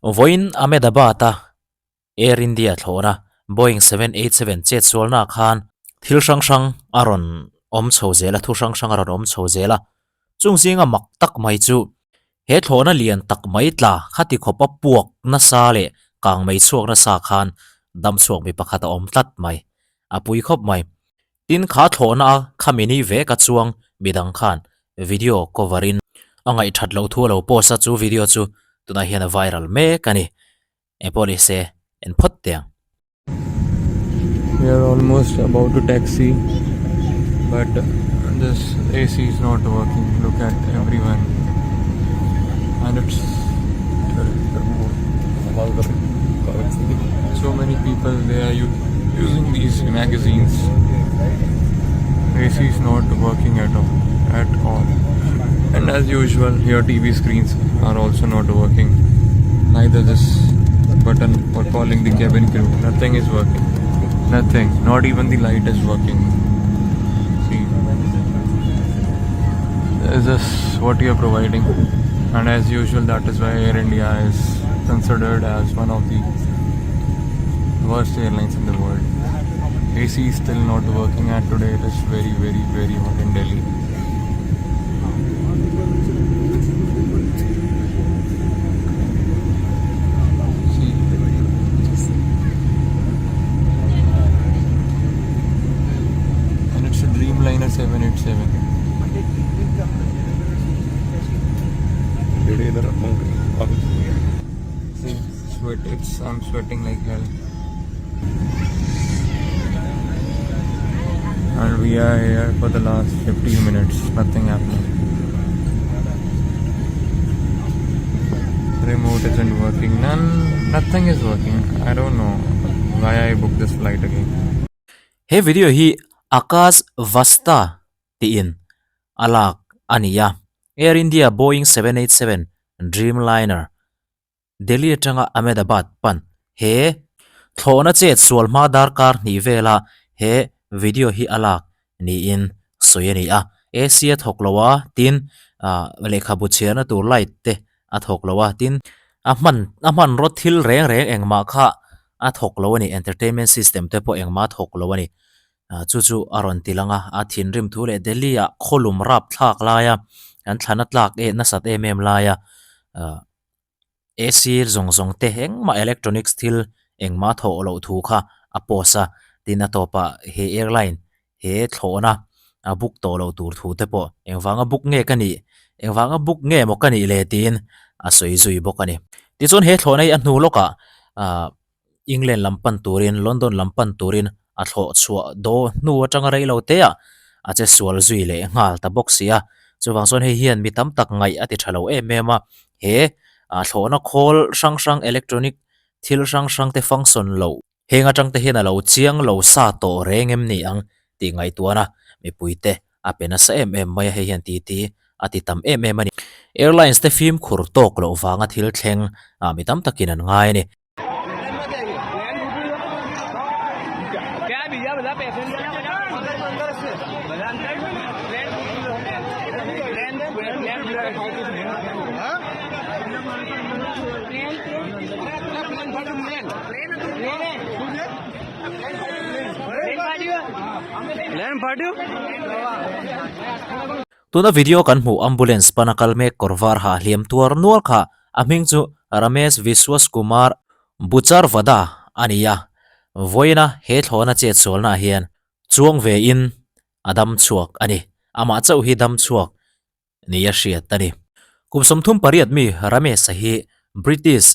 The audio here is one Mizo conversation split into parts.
Vawiin Ahmedabad-a Air India thlawhna Boeing 787 chetsualnaah khan thil hrang hrang a rawn awm chho zel a, thu hrang hrang a rawn awm chho zel a. Chung zinga mak tak mai chu he thlawhna lian tak mai tla khati khawpa puak nasa leh kang mei chhuak nasa khan dam chhuak mi pakhat a awm tlat mai, a pui khawp mai. Tin kha thlawhna a khami ni ve ka chuang midang khan video cover in a ngaihthat loh thu a lo post a, chu video chu tunah hian a viral mek a ni. Engpawh ni se en phawt teh ang. We are almost about to taxi but this AC is not working look at everyone and it's so many people they are using these magazines AC is not working at all at all and as usual here TV screens are also not working neither this button for calling the cabin crew nothing is working nothing not even the light is working see is this what you are providing and as usual that is why air india is considered as one of the worst airlines in the world ac is still not working and today it is very very very hot in delhi See. And it's a Dreamliner 787. See, sweat. It's I'm sweating like hell. And we are here for the last 15 minutes. Nothing happening. Remote isn't working. None. Nothing is working. I don't know why I booked this flight again. He video hi Akash Vasta tiin a lak a ni a. Air India Boeing 787 Dreamliner Delhi atanga Ahmedabad pan he thlawhna chet sual hma darkar hnih vela he video hi a lak niin sawi a ni a. AC a thawk lo a, tin ah lehkhabu chhiarna tur light te a thawk lo a, tin a hman a hmanraw thil reng reng engmah kha a thawk lo a ni, entertainment system te pawh engmah a thawk lo a ni. Ah chu chu a rawn ti lang a, a thinrim thu leh Delhi ah khawlum rap thlak laia kan thlana tlak eh nasat em em laia ah. AC zawng zawng te engmah electronics thil engmah thawh loh thu kha a post a, tin a tawpah he airline he thlawhna a book tawh loh tur thu te pawh engvanga book nge ka nih engvanga book nge maw ka nih le tiin a sawi zui bawk a ni. Tichuan he thlawhna hi a hnu lawkah ah England lam pan turin London lam pan turin a thlawh chhuah daw hnu atanga rei lo te ah a che sual zui leh nghal ta bawk si a. Chuvang chuan hei hian mi tam tak ngaih a ti tha lo em em a, he thlawhna khawl hrang hrang electronic thil hrang hrang te function loh heng atang te hian a lo chiang lo sa tawh reng em ni ang tih ngaihtuahna mipui te a pe nasa em em mai a, hei hian titi a ti tam em em a ni. Airlines te fimkhur tawk loh vanga thil thleng mi tam takin an ngai a ni. Tuna video kan hmuh ambulance pana kal mek kawr var ha hliam tuar nual kha a hming chu Ramesh Vishwas Kumar Bucharvada a ni a, vawiina he thlawhna chet sualnaah hian chuang ve in a dam chhuak a ni. Amah chauh hi dam chhuak ni a hriat a ni. Kum 38 mi Ramesh-a hi British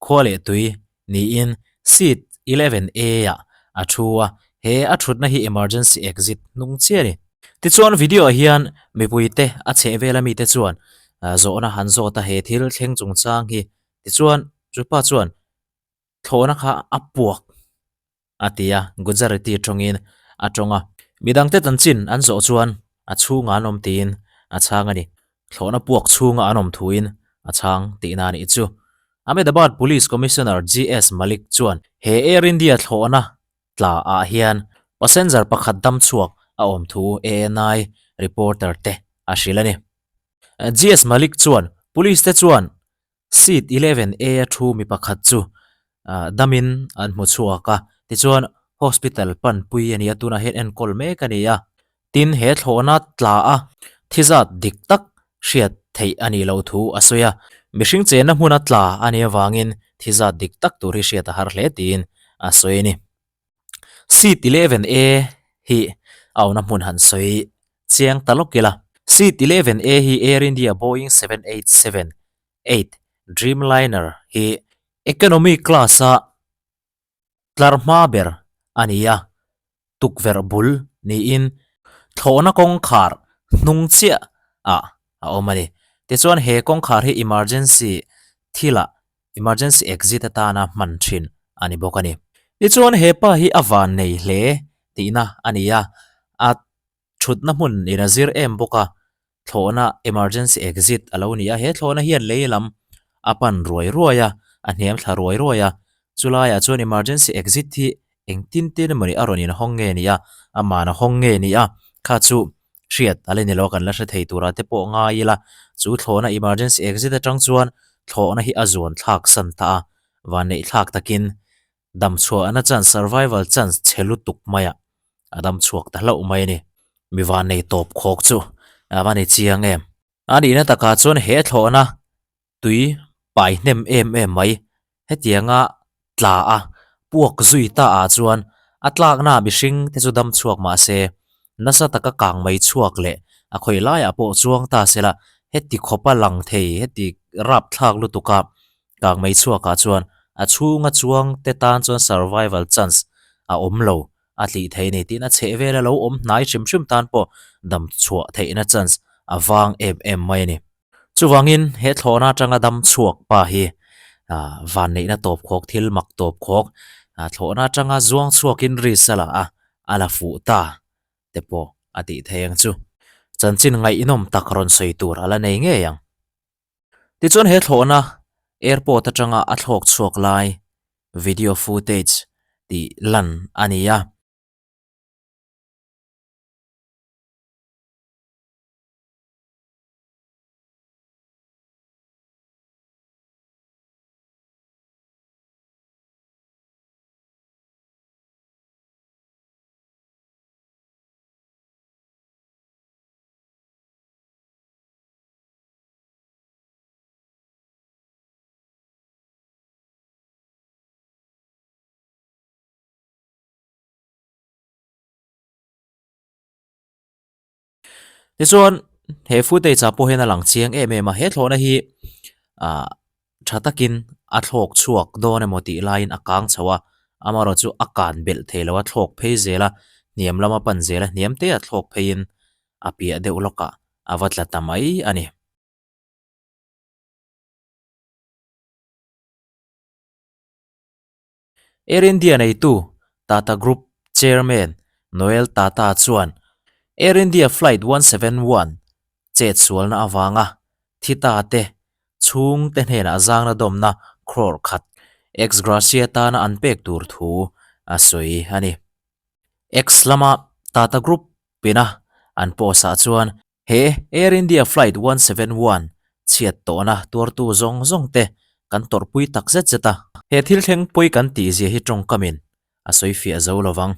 khua leh tui niin seat 11A ah a thu a, he a thutna hi emergency exit hnung chiah a ni. Tichuan video ah hian mipuite a chheh vela mite chuan zawhna han zawt a, he thil thleng chungchang hi tichuan chupa chuan thlawhna kha a puak a ti a, Gujarati tawngin a tawng a. Midangte chanchin an zawh chuan a chhungah an awm tiin a chhang a ni. Thlawhna puak chhunga an awm thuin a chhang tihna a nih chu. Ahmedabad Police Commissioner GS Malik chuan he Air India thlawhna tla ah hian passenger pakhat dam chhuak a awm thu ANI reporter te a hrilh a ni. GS Malik chuan police te chuan. Seat 11 A a thu mi pakhat chu damin an hmu chhuak a, tichuan hospital panpui a ni a, tunah hian enkawl mek a ni a. Tin, he thlawhna tla a thi zat dik tak hriat theih a nih loh thu a sawi a, mihring chenna hmuna tla a nih avangin thi zat dik tak tur hi hriat a har hle tiin a sawi a ni. Seat 11 A hi a awmna hmun han sawi chiang ta lawk ila. Seat 11 A hi Air India Boeing 787 8 Dreamliner hi economy class a tlar hma ber a ni a, tukverh bul niin thlawhna kawngkhar hnung chiah ah a awm a ni. Tichuan he kawngkhar hi emergency thilah emergency exit atana hman thin a ni bawk a ni. Tichuan he pa hi a van nei hle tihna a ni a, a thutna hmun in a zir em bawk a, thlawhna emergency exit a lo ni a, he thlawhna hian lei lam a pan ruai ruai a, a hniam thla ruai ruai a, chulaiah chuan emergency exit hi engtin tin emawni a rawn inhawng nge ni a, aman a hawng nge ni a, kha chu hriat a la ni lo a, kan la hre thei turah te pawh ngai ila, chu thlawhna emergency exit atang chuan thlawhna hi a zuan thlak san ta a, vanneih thlak takin dam chhuahna chance, survival chance chhe lutuk maiah a dam chhuak ta hlauh mai a ni. Mi vannei tawp khawk chu a va ni chiang em? A nihna takah chuan he thlawhna tui pai hnem em em mai hetianga tla a puak zui ta ah chuan a tlakna mihring te chu dam chhuak mah se nasa taka kang mai chhuak leh a khawi laiah pawh chuang ta sela heti khawpa lang thei heti rap thlak lutuk a kang mai chhuak ah chuan a chhunga chuang te tan chuan survival chance a awm lo a tlih thei a ni tiin a chheh vela lo awm hnai hrim hrim tan pawh dam chhuah theihna chance a vang em em mai a ni. Chuvangin he thlawhna atanga dam chhuak pa hi vanneihna tawp khawk thil mak tawp khawk thlawhna atanga zuang chhuakin risk a la a, a la fuh ta te pawh a tih thei ang chu. Chanchin ngaihnawm tak rawn sawi tur a la nei ngei ang. Tichuan he thlawhna airport atanga a thlawk chhuak lai video footage tih lan a ni a. Tichuan he footage ah pawh hian a lang chiang em em a he thlawhna hi ah tha takin a thlawk chhuak dawn emaw tih laiin a kang chho a amaherawh chu a kan belh thei lo a thlawk phei zel a hniam lama pan zel a hniam te a thlawk pheiin a piah deuh lawkah a va tla ta mai a ni. Air India neitu Tata Group Chairman Noel Tata chuan Air India Flight 171 chet sualna avanga thi ta te chhungte hnenah zangna dawmna crore khat ex gratia tana an pek tur thu a sawi a ni. X lama Tata Group pina an post ah chuan He Air India Flight 171 chhiat tawhna tuartu zawng zawng te kan tawrhpui tak zet zet a. He thil thleng pawi kan tih zia hi tawngkamin a sawi fiah zo lo vang.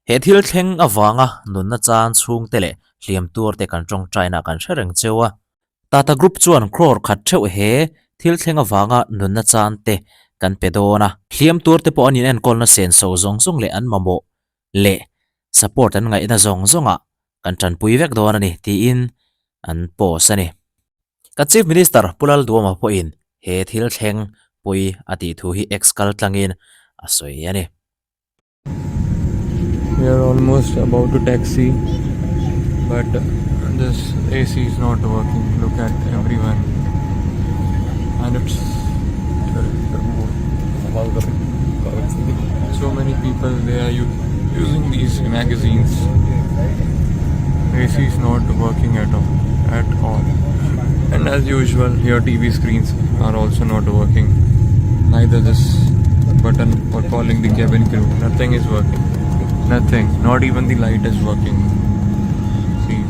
He thil thleng avanga nunna chan chhungte leh hliam tuarte kan tawngtaina kan hre reng cheu a. Tata Group chuan crore khat theuh he thil thleng avanga nunna chan te kan pe dawn a. Hliam tuarte pawh an inenkawlna senso zawng zawng leh an mamawh leh support an ngaihna zawng zawngah kan tanpui vek dawn a ni tiin an post a ni. Kan Chief Minister Pu Lalduama pawhin he thil thleng pui a tih thu hi X kal tlangin a sawi a ni. We are almost about to taxi but this AC is not working look at everyone and it's so many people they are using these magazines AC is not working at all at all and as usual here TV screens are also not working neither this button for calling the cabin crew nothing is working nothing not even the light is working see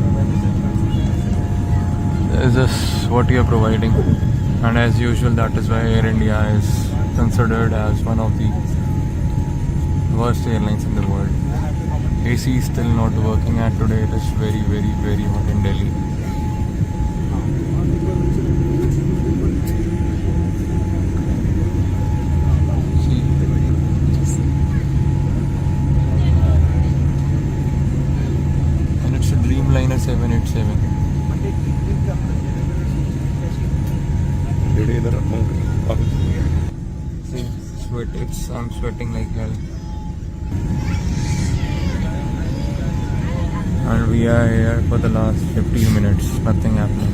is this what you are providing? And as usual, that is why Air India is considered as one of the worst airlines in the world. AC is still not working, and today it is very, very, very hot in Delhi. See. And it's a Dreamliner 787. ਜਿਹੜੇ ਇਧਰ See, sweat. It's I'm sweating like hell. And we are here for the last 15 minutes. Nothing happening.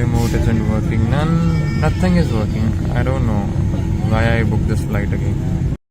Remote isn't working. None. Nothing is working. I don't know why I booked this flight again.